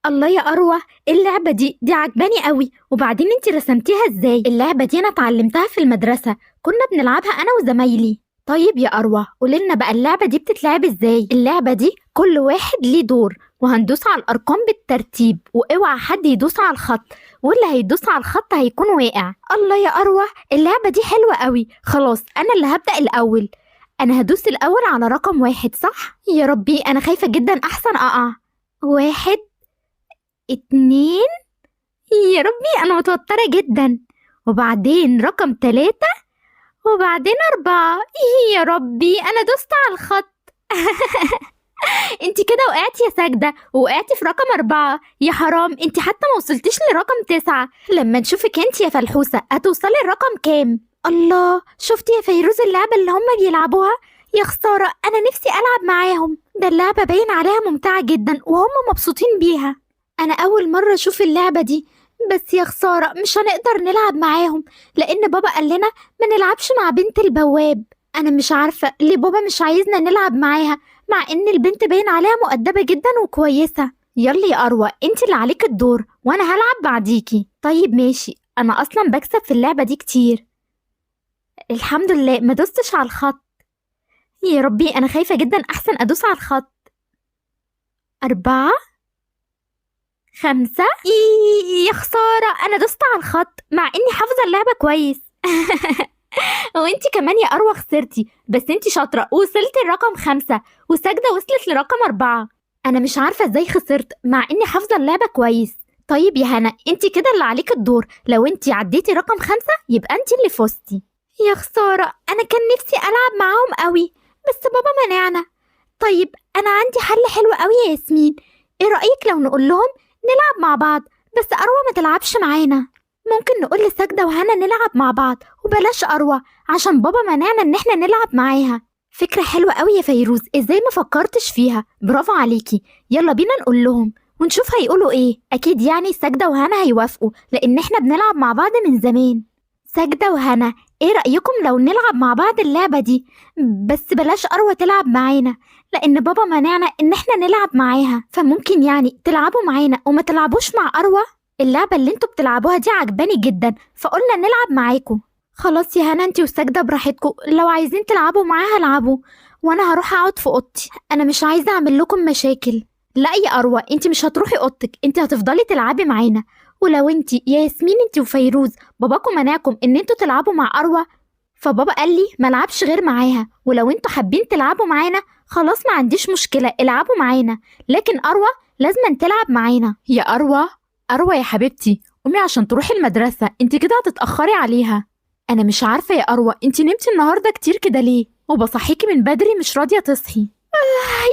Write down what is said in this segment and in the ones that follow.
الله يا أروى، إيه اللعبة دي؟ دي عجباني قوي. وبعدين انتي رسمتيها ازاي؟ اللعبة دي أنا اتعلمتها في المدرسة، كنا بنلعبها أنا وزمايلي. طيب يا أروى قولي لنا بقى اللعبة دي بتتلعب ازاي؟ اللعبة دي كل واحد ليه دور، وهندوس على الأرقام بالترتيب، واوعى حد يدوس على الخط، واللي هيدوس على الخط هيكون واقع. الله يا أروى، اللعبة دي حلوة قوي. خلاص أنا اللي هبدأ الأول. أنا هدوس الأول على رقم 1، صح؟ يا ربي أنا خايفة جدا أحسن أقع. 1، 2، يا ربي أنا متوترة جدا. وبعدين رقم 3، وبعدين 4. يا ربي أنا دوست على الخط. انت كده وقعتي يا ساجدة، وقعتي في رقم 4. يا حرام، انت حتى ما وصلتيش لرقم 9. لما نشوفك انت يا فلحوسة هتوصلي لرقم كام؟ الله، شفتي يا فيروز اللعبة اللي هم بيلعبوها؟ يا خسارة، أنا نفسي ألعب معاهم. ده اللعبة باين عليها ممتعة جدا وهم مبسوطين بيها. أنا أول مرة أشوف اللعبة دي، بس يا خسارة مش هنقدر نلعب معاهم، لأن بابا قال لنا ما نلعبش مع بنت البواب. أنا مش عارفة ليه بابا مش عايزنا نلعب معاها، مع إن البنت باين عليها مؤدبة جدا وكويسة. يلا يا أروى، انت اللي عليك الدور وأنا هلعب بعديكي. طيب ماشي، أنا أصلا بكسب في اللعبة دي كتير. الحمد لله ما دوستش على الخط. يا ربي أنا خايفة جدا أحسن أدوس على الخط. 4، 5. يا خسارة أنا دوست على الخط مع إني حافظة اللعبة كويس. وانتي كمان يا أروى خسرتي، بس انتي شاطرة وصلتي لرقم 5، وساجدة وصلت لرقم 4. أنا مش عارفة ازاي خسرت مع إني حافظة اللعبة كويس. طيب يا هنا، انتي كده اللي عليك الدور، لو انتي عديتي رقم 5 يبقى انتي اللي فزتي. يا خسارة أنا كان نفسي ألعب معاهم قوي، بس بابا منعنا. طيب أنا عندي حل حلو قوي يا ياسمين، ايه رأيك لو نقول لهم نلعب مع بعض، بس أروى ما تلعبش معانا؟ ممكن نقول لساجدة وهنا نلعب مع بعض وبلاش أروى عشان بابا منعنا إن احنا نلعب معاها. فكرة حلوة قوي يا فيروز، ازاي ما فكرتش فيها؟ برافو عليكي. يلا بينا نقول لهم ونشوف هيقولوا ايه. اكيد ساجدة وهنا هيوافقوا لان احنا بنلعب مع بعض من زمان. ساجدة وهنا، ايه رأيكم لو نلعب مع بعض اللعبة دي؟ بس بلاش أروى تلعب معانا لأن بابا منعنا إن احنا نلعب معاها، فممكن تلعبوا معانا وما تلعبوش مع أروى. اللعبة اللي انتوا بتلعبوها دي عجباني جدا، فقلنا نلعب معاكم. خلاص يا هنا، انتي وساجدة براحتكم، لو عايزين تلعبوا معاها العبوا، وانا هروح اقعد في اوضتي، انا مش عايزة اعمل لكم مشاكل. لا يا أروى، انتي مش هتروحي اوضتك، انتي هتفضلي تلعبي معانا. ولو انتي يا ياسمين انتي وفيروز باباكم منعكم ان انتوا تلعبوا مع أروى، فبابا قال لي ما العبش غير معاها، ولو انتوا حابين تلعبوا معانا خلاص ما عنديش مشكلة، العبوا معانا، لكن أروى لازم تلعب معانا. يا أروى، أروى يا حبيبتي قومي عشان تروحي المدرسة، انتي كده هتتأخري عليها. أنا مش عارفة يا أروى، انتي نمتي النهاردة كتير كده ليه؟ وبصحيكي من بدري مش راضية تصحي.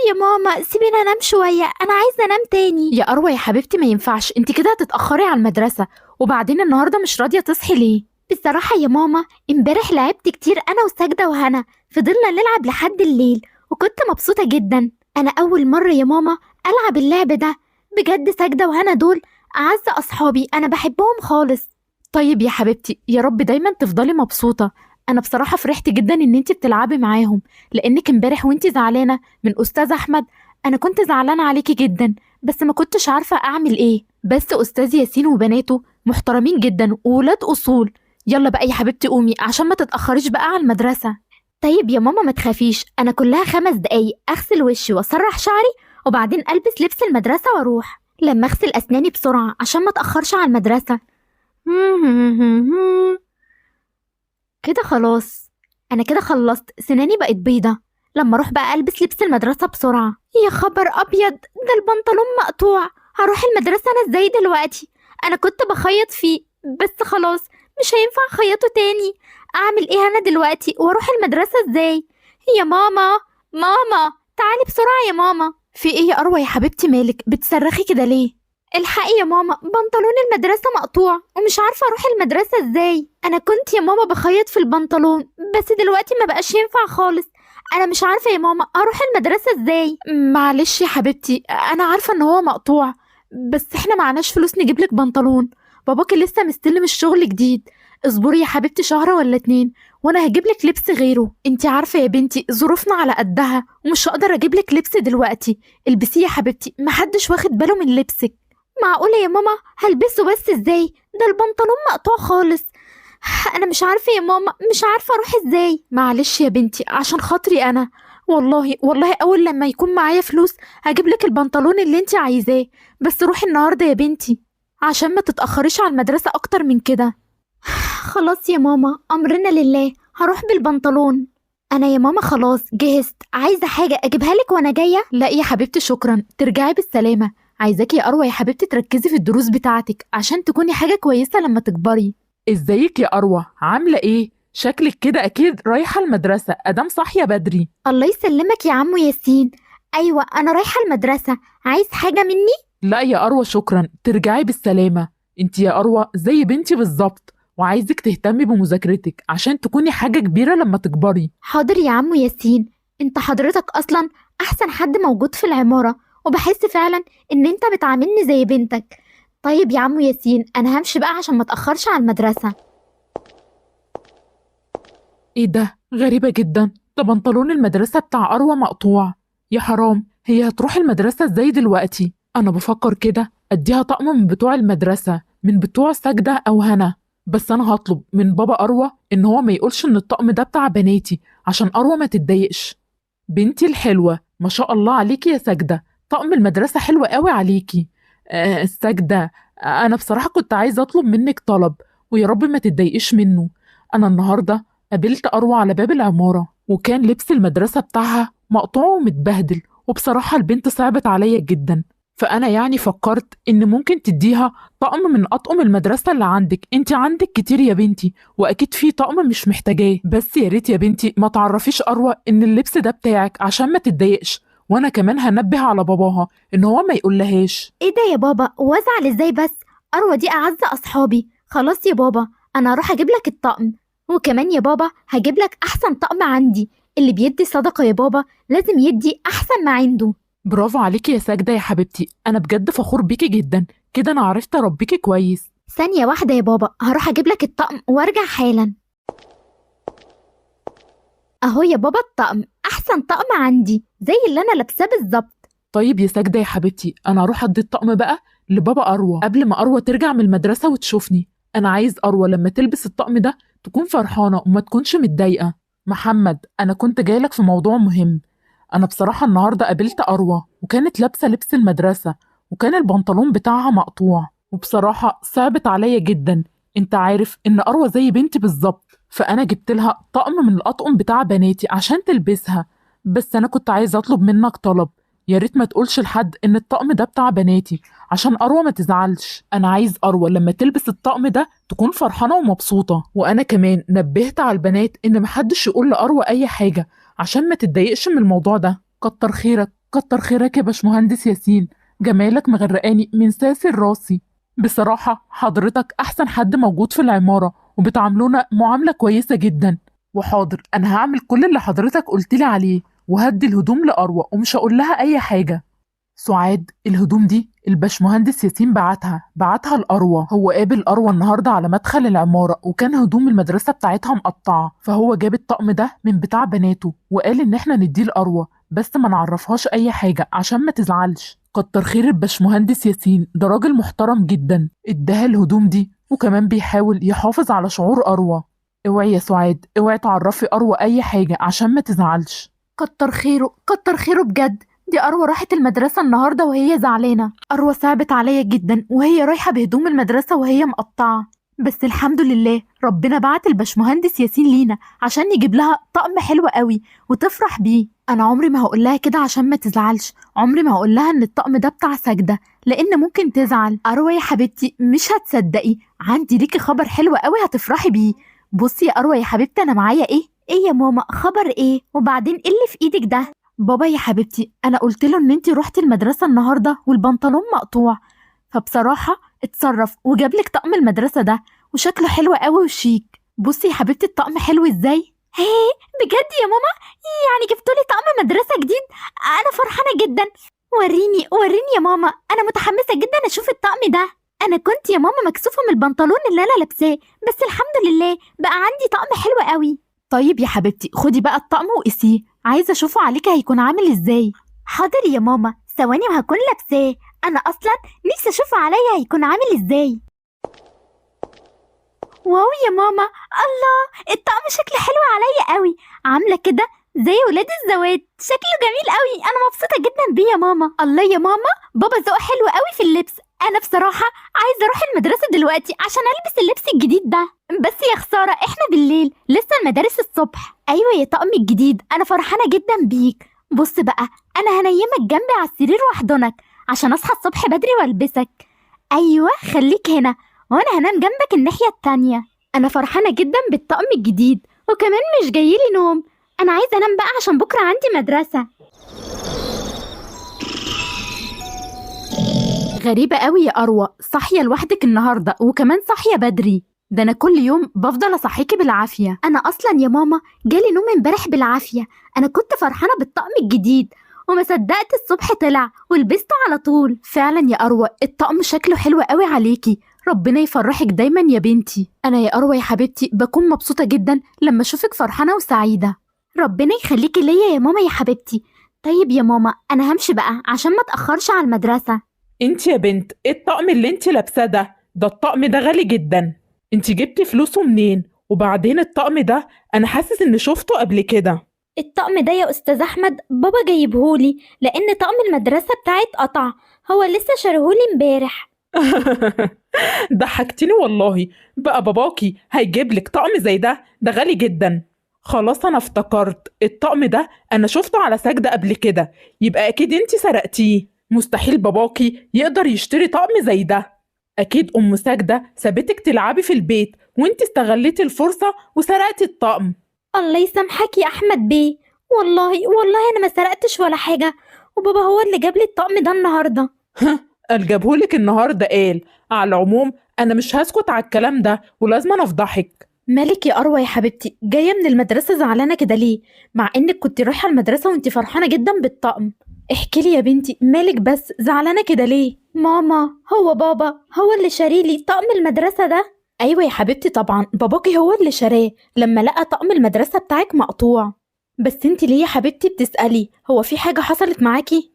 يا ماما سيبيني أنام شوية، أنا عايزة أنام تاني. يا أروى يا حبيبتي ما ينفعش، انتي كده هتتأخري على المدرسة، وبعدين النهاردة مش راضية تصحي ليه؟ بصراحة يا ماما امبارح لعبت كتير أنا وساجدة وهنا، فضلنا نلعب لحد الليل وكنت مبسوطة جدا. أنا أول مرة يا ماما ألعب اللعب ده، بجد ساجدة وهنا دول أعز أصحابي، أنا بحبهم خالص. طيب يا حبيبتي، يا رب دايما تفضلي مبسوطة. أنا بصراحة فرحت جدا إن انتي بتلعبي معاهم، لأنك امبارح وانتي زعلانة من أستاذ أحمد أنا كنت زعلانة عليكي جدا، بس ما كنتش عارفة أعمل إيه. بس أستاذ ياسين وبناته محترمين جدا وولاد أصول. يلا بقى يا حبيبتي قومي عشان ما تتأخريش بقى على المدرسة. طيب يا ماما ما تخافيش، أنا كلها 5 دقايق أغسل وشي وأسرح شعري وبعدين ألبس لبس المدرسة وأروح. لما أغسل أسناني بسرعة عشان ما أتأخرش على المدرسة. كده خلاص أنا كده خلصت، سناني بقت بيضة. لما أروح بقى ألبس لبس المدرسة بسرعة. يا خبر أبيض، ده البنطلون مقطوع، هروح المدرسة أنا إزاي دلوقتي؟ أنا كنت بخيط فيه بس خلاص مش هينفع أخيطه تاني. أعمل إيه أنا دلوقتي وأروح المدرسة إزاي؟ يا ماما، ماما تعالي بسرعة يا ماما. في إيه يا أروى يا حبيبتي، مالك بتصرخي كده ليه؟ الحقي يا ماما، بنطلون المدرسة مقطوع ومش عارفة أروح المدرسة إزاي. أنا كنت يا ماما بخيط في البنطلون بس دلوقتي ما بقاش ينفع خالص، أنا مش عارفة يا ماما أروح المدرسة إزاي. معلش يا حبيبتي، أنا عارفة إن هو مقطوع، بس إحنا معناش فلوس نجيب لك بنطلون، باباكي لسه مستلم الشغل جديد. اصبري يا حبيبتي شهر ولا 2 وانا هجيب لك لبس غيره. انتي عارفه يا بنتي ظروفنا على قدها ومش هقدر اجيب لك لبس دلوقتي. البسيه يا حبيبتي، محدش واخد باله من لبسك. معقولة يا ماما؟ هلبسه بس ازاي؟ ده البنطلون مقطوع خالص. انا مش عارفة يا ماما، مش عارفة اروح ازاي. معلش يا بنتي عشان خاطري انا، والله والله اول لما يكون معايا فلوس هجيب لك البنطلون اللي انت عايزاه، بس روحي النهارده يا بنتي عشان ما تتأخريش على المدرسة اكتر من كده. خلاص يا ماما، امرنا لله، هروح بالبنطلون. انا يا ماما خلاص جهزت، عايزة حاجة اجيبها لك وانا جاية؟ لا يا حبيبتي شكرا، ترجعي بالسلامة. عايزاكي يا اروى يا حبيبتي تركزي في الدروس بتاعتك عشان تكوني حاجة كويسة لما تكبري. ازيك يا أروى، عاملة ايه؟ شكلك كده أكيد رايحة المدرسة أدام صاحية بدري. الله يسلمك يا عمو ياسين. ايوه انا رايحة المدرسة، عايز حاجة مني؟ لا يا أروى شكرا، ترجعي بالسلامة. انت يا أروى زي بنتي بالظبط، وعايزك تهتمي بمذاكرتك عشان تكوني حاجة كبيرة لما تكبري. حاضر يا عمو ياسين، انت حضرتك اصلا احسن حد موجود في العمارة، وبحس فعلا ان انت بتعاملني زي بنتك. طيب يا عمو ياسين انا همشي بقى عشان ما اتاخرش على المدرسة. ايه ده؟ غريبة جدا، ده بنطلون المدرسة بتاع أروى مقطوع. يا حرام، هي هتروح المدرسة ازاي دلوقتي؟ أنا بفكر كده أديها طقم من بتوع المدرسة، من بتوع ساجدة أو هنا، بس أنا هطلب من بابا أروى إن هو ما يقولش إن الطقم ده بتاع بناتي عشان أروى ما تتضايقش. بنتي الحلوة، ما شاء الله عليكي يا ساجدة، طقم المدرسة حلو قوي عليكي. ساجدة، أنا بصراحة كنت عايزة أطلب منك طلب، ويا رب ما تتضايقيش منه. أنا النهاردة قابلت أروى على باب العمارة، وكان لبس المدرسة بتاعها مقطوع ومتبهدل، وبصراحة البنت صعبت عليا جدا. فأنا يعني فكرت إن ممكن تديها طقم من أطقم المدرسة اللي عندك، انت عندك كتير يا بنتي، وأكيد في طقم مش محتاجاه، بس يا ريت يا بنتي ما تعرفيش أروى إن اللبس ده بتاعك عشان ما تتضايقش، وأنا كمان هنبه على باباها إن هو ما يقولهاش. ايه ده يا بابا؟ وازعل ازاي بس؟ اروى دي اعز اصحابي. خلاص يا بابا انا هروح اجيب لك الطقم، وكمان يا بابا هجيب لك احسن طقم عندي. اللي بيدي صدقة يا بابا لازم يدي احسن ما عنده. برافو عليكي يا ساجدة يا حبيبتي، أنا بجد فخور بيكي جدا، كده أنا عرفت أربيكي كويس. ثانية واحدة يا بابا، هروح اجيب لك الطقم وارجع حالا. اهو يا بابا الطقم، احسن طقم عندي زي اللي انا لابساه بالظبط. طيب يا ساجدة يا حبيبتي، أنا هروح أدي الطقم بقى لبابا أروى قبل ما أروى ترجع من المدرسة وتشوفني. أنا عايز أروى لما تلبس الطقم ده تكون فرحانة وما تكونش متضايقة. محمد، أنا كنت جايلك في موضوع مهم. أنا بصراحة النهاردة قابلت أروى، وكانت لابسة لبس المدرسة، وكان البنطلون بتاعها مقطوع، وبصراحة صعبت عليا جدا. انت عارف إن أروى زي بنتي بالظبط، فأنا جبت لها طقم من الأطقم بتاع بناتي عشان تلبسها، بس أنا كنت عايزة أطلب منك طلب، يا ريت ما تقولش لحد إن الطقم ده بتاع بناتي عشان أروى ما تزعلش. أنا عايز أروى لما تلبس الطقم ده تكون فرحانة ومبسوطة، وأنا كمان نبهت على البنات إن محدش يقول لأروى أي حاجة عشان ما تتضايقش من الموضوع ده. كتر خيرك، كتر خيرك يا باشمهندس ياسين، جمالك مغرقاني من ساسر راسي. بصراحة حضرتك أحسن حد موجود في العمارة، وبتعاملونا معاملة كويسة جدا. وحاضر، أنا هعمل كل اللي حضرتك قلتلي عليه، وهدي الهدوم لأروى ومش هقول لها أي حاجة. سعاد، الهدوم دي الباشمهندس ياسين بعتها لأروى. هو قابل أروى النهاردة على مدخل العمارة، وكان هدوم المدرسة بتاعتها مقطعة، فهو جاب الطقم ده من بتاع بناته وقال إن إحنا نديه لأروى بس ما نعرفهاش أي حاجة عشان ما تزعلش. كتر خير الباشمهندس ياسين، ده راجل محترم جدا، اداها الهدوم دي وكمان بيحاول يحافظ على شعور أروى. اوعي يا سعاد، اوعي تعرفي أروى أي حاجة عشان ما تزعلش. كتر خيره، كتر خيره بجد. دي أروى راحت المدرسة النهاردة وهي زعلانة. أروى صعبت عليا جدا وهي رايحة بهدوم المدرسة وهي مقطعة، بس الحمد لله ربنا بعت الباشمهندس ياسين لينا عشان يجيب لها طقم حلو قوي وتفرح بيه. أنا عمري ما هقول لها كده عشان ما تزعلش، عمري ما هقول لها إن الطقم ده بتاع ساجدة لأن ممكن تزعل. أروى يا حبيبتي مش هتصدقي، عندي ليكي خبر حلو قوي هتفرحي بيه. بصي يا أروى يا حبيبتي أنا معايا إيه؟ إيه يا ماما خبر إيه؟ وبعدين إيه اللي في إيدك ده؟ بابا يا حبيبتي أنا قلت له إن أنتي روحتي المدرسة النهاردة والبنطلون مقطوع، فبصراحة اتصرف وجاب لك طقم المدرسة ده وشكله حلو قوي وشيك. بصي يا حبيبتي الطقم حلو إزاي؟ هي بجد يا ماما؟ يعني جبتولي طقم مدرسة جديد؟ أنا فرحانة جدا. وريني وريني يا ماما، أنا متحمسة جدا أشوف الطقم ده. أنا كنت يا ماما مكسوفة من البنطلون اللي أنا لابساه، بس الحمد لله بقى عندي طقم حلو قوي. طيب يا حبيبتي خدي بقى الطقم وقيسيه، عايزة أشوفه عليكي هيكون عامل إزاي. حاضر يا ماما، ثواني وهكون لابساه. انا اصلا نفسي اشوفه عليا هيكون عامل ازاي. wow يا ماما، الله، الطقم شكله حلو عليا قوي، عامله كده زي ولاد الزوات، شكله جميل قوي، انا مبسوطة جدا بيه يا ماما. الله يا ماما، بابا ذوقه حلو قوي في اللبس. انا بصراحة عايزه اروح المدرسة دلوقتي عشان البس اللبس الجديد ده، بس يا خسارة احنا بالليل، لسه المدارس الصبح. ايوه يا طقم الجديد، انا فرحانة جدا بيك. بص بقى، انا هنيمك جنبي على السرير واحضنك عشان اصحى الصبح بدري والبسك. ايوه خليك هنا وانا هنام جنبك الناحية التانية. انا فرحانة جدا بالطقم الجديد، وكمان مش جايلي نوم، انا عايزه انام بقى عشان بكره عندي مدرسه. غريبة قوي يا أروى، صاحية لوحدك النهاردة وكمان صاحية بدري، ده أنا كل يوم بفضل أصحيكي بالعافية. انا اصلا يا ماما جالي نوم امبارح بالعافية، انا كنت فرحانة بالطقم الجديد وما صدقت الصبح طلع ولبسته على طول. فعلا يا أروى الطقم شكله حلو قوي عليكي، ربنا يفرحك دايما يا بنتي. أنا يا أروى يا حبيبتي بكون مبسوطة جدا لما أشوفك فرحانة وسعيدة. ربنا يخليكي ليا يا ماما يا حبيبتي. طيب يا ماما انا همشي بقى عشان ما اتاخرش على المدرسة. انت يا بنت ايه الطقم اللي انت لابساه ده؟ ده الطقم ده غالي جدا، انت جبتي فلوسه منين؟ وبعدين الطقم ده انا حاسس ان شفته قبل كده. الطقم ده يا استاذ احمد بابا جايبهولي لان طقم المدرسة بتاعي اتقطع، هو لسه شاريهولي امبارح. ضحكتيني والله، بقى باباكي هيجيب لك طقم زي ده؟ ده غالي جدا. خلاص انا افتكرت الطقم ده انا شفته على ساجدة قبل كده، يبقى اكيد انت سرقتيه. مستحيل باباكي يقدر يشتري طقم زي ده، اكيد ام ساجدة سابتك تلعبي في البيت وانت استغلتي الفرصة وسرقتي الطقم. الله يسامحك يا احمد بيه، والله والله انا ما سرقتش ولا حاجة، وبابا هو اللي جاب لي الطقم ده النهارده. قال جابهولك النهارده قال. على العموم انا مش هسكت على الكلام ده ولازم أنا افضحك. مالك يا أروى يا حبيبتي، جاية من المدرسة زعلانة كده ليه؟ مع إنك كنت رايحة المدرسة وانت فرحانة جدا بالطقم. احكي لي يا بنتي مالك بس زعلانة كده ليه؟ ماما هو بابا هو اللي شاريلي طقم المدرسة ده. أيوة يا حبيبتي طبعا باباكي هو اللي شراه لما لقى طقم المدرسة بتاعك مقطوع. بس انت ليه يا حبيبتي بتسألي؟ هو في حاجة حصلت معاكي؟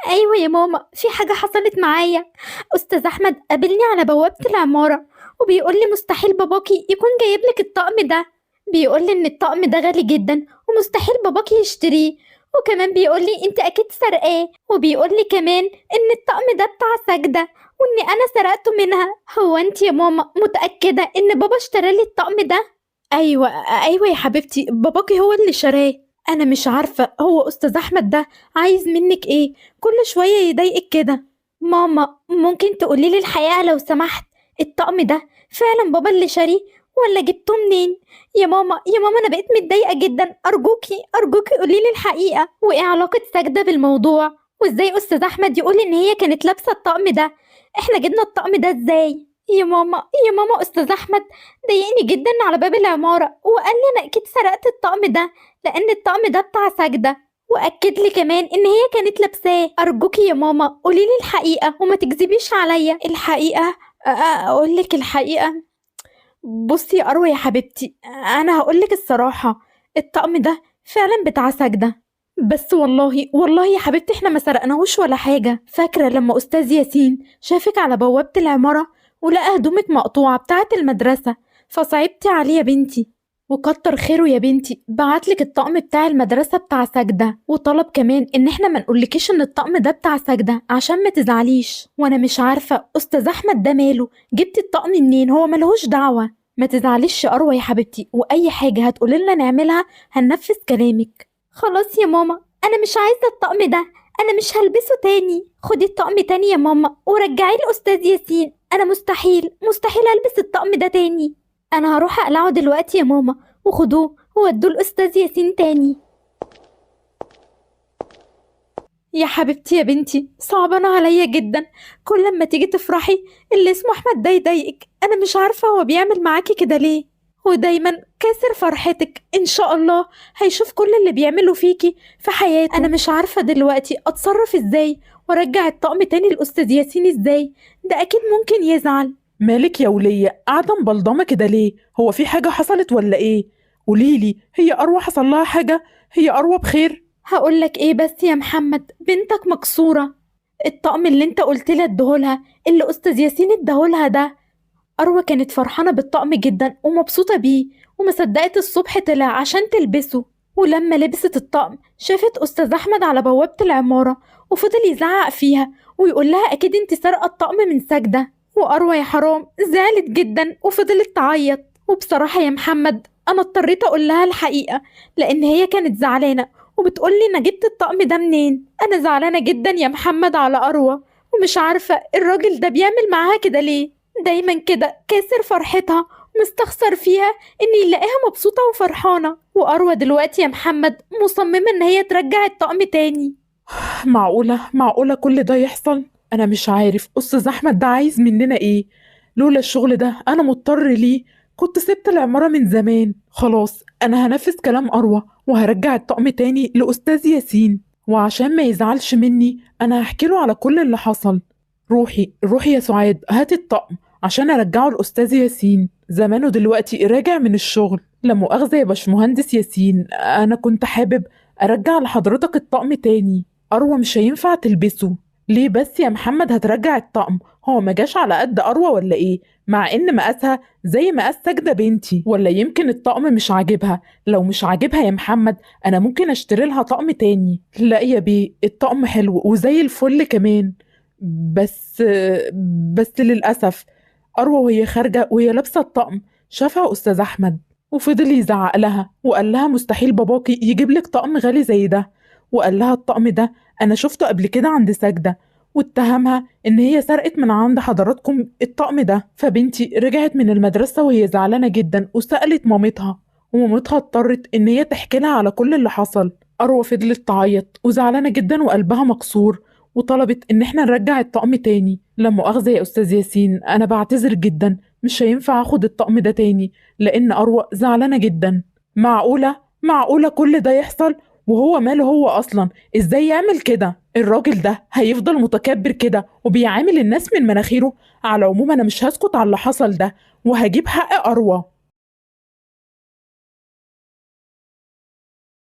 ايوه يا ماما في حاجة حصلت معايا. استاذ احمد قابلني على بوابه العمارة وبيقول لي مستحيل باباكي يكون جايب لك الطقم ده، بيقول لي ان الطقم ده غالي جدا ومستحيل باباكي يشتريه، وكمان بيقول لي انت اكيد سرقاه، وبيقول لي كمان ان الطقم ده بتاع ساجدة وان انا سرقته منها. هو انت يا ماما متاكدة ان بابا اشترى لي الطقم ده؟ أيوة أيوة يا حبيبتي باباكي هو اللي شراه. أنا مش عارفة هو أستاذ أحمد ده عايز منك إيه، كل شوية يضايقك كده. ماما ممكن تقولي لي الحقيقة لو سمحت؟ الطقم ده فعلا بابا اللي شاريه ولا جبته منين؟ يا ماما يا ماما انا بقيت متضايقة جدا، ارجوكي ارجوكي قولي لي الحقيقة. وايه علاقة ساجدة بالموضوع؟ وازاي استاذ احمد يقول ان هي كانت لابسه الطقم ده؟ احنا جبنا الطقم ده ازاي؟ يا ماما يا ماما استاذ احمد ضايقني جدا على باب العمارة وقال لي انا اكيد سرقت الطقم ده لان الطقم ده بتاع ساجدة، واكد لي كمان ان هي كانت لابساه. ارجوكي يا ماما قولي لي الحقيقة وما تكذبيش عليا. الحقيقة أقول لك الحقيقة. بصي يا أروى يا حبيبتي أنا هقول لك الصراحة، الطقم ده فعلا بتاع ساجدة، بس والله والله يا حبيبتي احنا ما سرقناهوش ولا حاجة. فاكرة لما أستاذ ياسين شافك على بوابة العمارة ولقى هدومك مقطوعة بتاعة المدرسة فصعبتي عليه يا بنتي، وكتر خيره يا بنتي بعتلك الطقم بتاع المدرسة بتاع ساجدة، وطلب كمان ان احنا ما نقولكيش ان الطقم ده بتاع ساجدة عشان ما تزعليش. وانا مش عارفة استاذ احمد ده ماله، جبتي الطقم منين؟ هو ملهوش دعوة. ما تزعليش يا اروى يا حبيبتي، واي حاجة هتقولي لنا نعملها هننفذ كلامك. خلاص يا ماما انا مش عايزه الطقم ده، انا مش هلبسه تاني. خدي الطقم تاني يا ماما ورجعيه لاستاذ ياسين، انا مستحيل مستحيل البس الطقم ده تاني. انا هروح اقلعه دلوقتي يا ماما، وخدوه وودوه لاستاذ ياسين تاني. يا حبيبتي يا بنتي صعبانة عليا جدا، كل لما تيجي تفرحي اللي اسمه احمد ده يضايقك، انا مش عارفة هو بيعمل معاكي كده ليه، ودايما كاسر فرحتك. ان شاء الله هيشوف كل اللي بيعمله فيكي في حياته. انا مش عارفة دلوقتي اتصرف ازاي وارجع الطقم تاني للاستاذ ياسين ازاي، ده اكيد ممكن يزعل. مالك يا ولية قاعدة مبلضمة كده ليه؟ هو في حاجة حصلت ولا ايه؟ قوليلي، هي أروى حصل لها حاجة؟ هي أروى بخير؟ هقولك ايه بس يا محمد، بنتك مكسورة. الطقم اللي انت قلت لي اديهولها، اللي أستاذ ياسين اداهولها ده. أروى كانت فرحانة بالطقم جدا ومبسوطة بيه، وما صدقت الصبح طلع عشان تلبسه. ولما لبست الطقم شافت أستاذ أحمد على بوابة العمارة، وفضل يزعق فيها ويقول لها أكيد انت سارقة الطقم من ساجدة. وأروى يا حرام زعلت جدا وفضلت تعيط. وبصراحة يا محمد أنا اضطريت أقول لها الحقيقة، لأن هي كانت زعلانة وبتقول لي أنا جبت الطقم ده منين. أنا زعلانة جدا يا محمد على أروى، ومش عارفة الراجل ده بيعمل معاها كده ليه، دايما كده كاسر فرحتها ومستخسر فيها إن يلاقيها مبسوطة وفرحانة. وأروى دلوقتي يا محمد مصممة إن هي ترجع الطقم تاني. معقولة؟ معقولة كل ده يحصل؟ أنا مش عارف أستاذ أحمد ده عايز مننا إيه. لولا الشغل ده أنا مضطر ليه كنت سبت العمارة من زمان. خلاص أنا هنفذ كلام أروى وهرجع الطقم تاني لأستاذ ياسين، وعشان ما يزعلش مني أنا هحكي له على كل اللي حصل. روحي روحي يا سعاد هاتي الطقم عشان أرجعه لأستاذ ياسين، زمانه دلوقتي راجع من الشغل. لا مؤاخذة يا باشمهندس ياسين، أنا كنت حابب أرجع لحضرتك الطقم تاني. أروى مش هينفع تلبسه. ليه بس يا محمد هترجع الطقم؟ هو ما جاش على قد أروى ولا إيه؟ مع إن مقاسها زي مقاس ساجدة بنتي. ولا يمكن الطقم مش عاجبها؟ لو مش عاجبها يا محمد أنا ممكن أشتري لها طقم تاني. لا يا بيه الطقم حلو وزي الفل كمان، بس للأسف أروى وهي خارجة وهي لابسة الطقم شافها أستاذ أحمد وفضل يزعق لها وقال لها مستحيل باباكي يجيب لك طقم غالي زي ده، وقال لها الطقم ده أنا شفته قبل كده عند ساجدة، واتهمها إن هي سرقت من عند حضراتكم الطقم ده. فبنتي رجعت من المدرسة وهي زعلانة جدا وسألت مامتها، ومامتها اضطرت إن هي تحكي لها على كل اللي حصل. أروى فضلت تعيط وزعلانة جدا وقلبها مكسور، وطلبت إن احنا نرجع الطقم تاني. لا مؤاخذة يا أستاذ ياسين أنا بعتذر جدا، مش هينفع أخد الطقم ده تاني لأن أروى زعلانة جدا. معقولة؟ معقولة كل ده يحصل؟ وهو ماله هو أصلا؟ إزاي يعمل كده؟ الراجل ده هيفضل متكبر كده وبيعامل الناس من مناخيره؟ على العموم أنا مش هسكت على اللي حصل ده وهجيب حق أروى.